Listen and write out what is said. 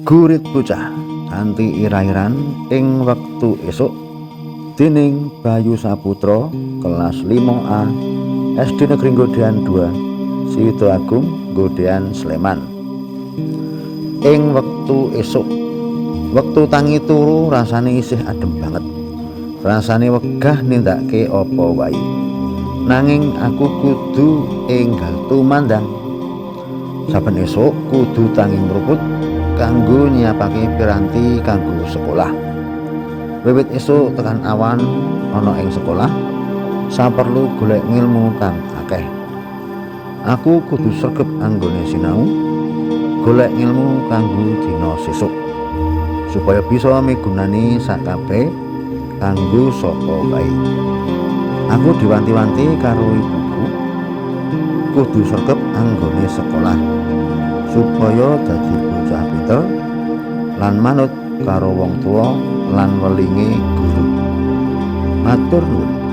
Gurit bocah kanthi ira-iran ing wektu esuk dening Bayu Saputra kelas 5A SD Negeri Godean 2 Sidoagung, Godean, Sleman. Ing wektu esuk, wektu tangi turu rasane isih adem banget. Rasane wegah nindakake apa wae. Nanging aku kudu enggal tumandang. Saben esuk kudu tangi mruput kanggo nyiapake piranti kanggo sekolah. Wiwit esuk tekan awan ana ing sekolah, saperlu golek ngilmu kang akeh. Aku kudu sregep anggone sinau, golek ngilmu kanggo dina sesuk, supaya bisa migunani sakabehe kanggo sapa wae. Aku diwanti-wanti karo ibuku kudu sregep anggone sekolah supaya dadi bocah pinter lan manut karo wong tuwa lan welinge guru. Matur nuwun.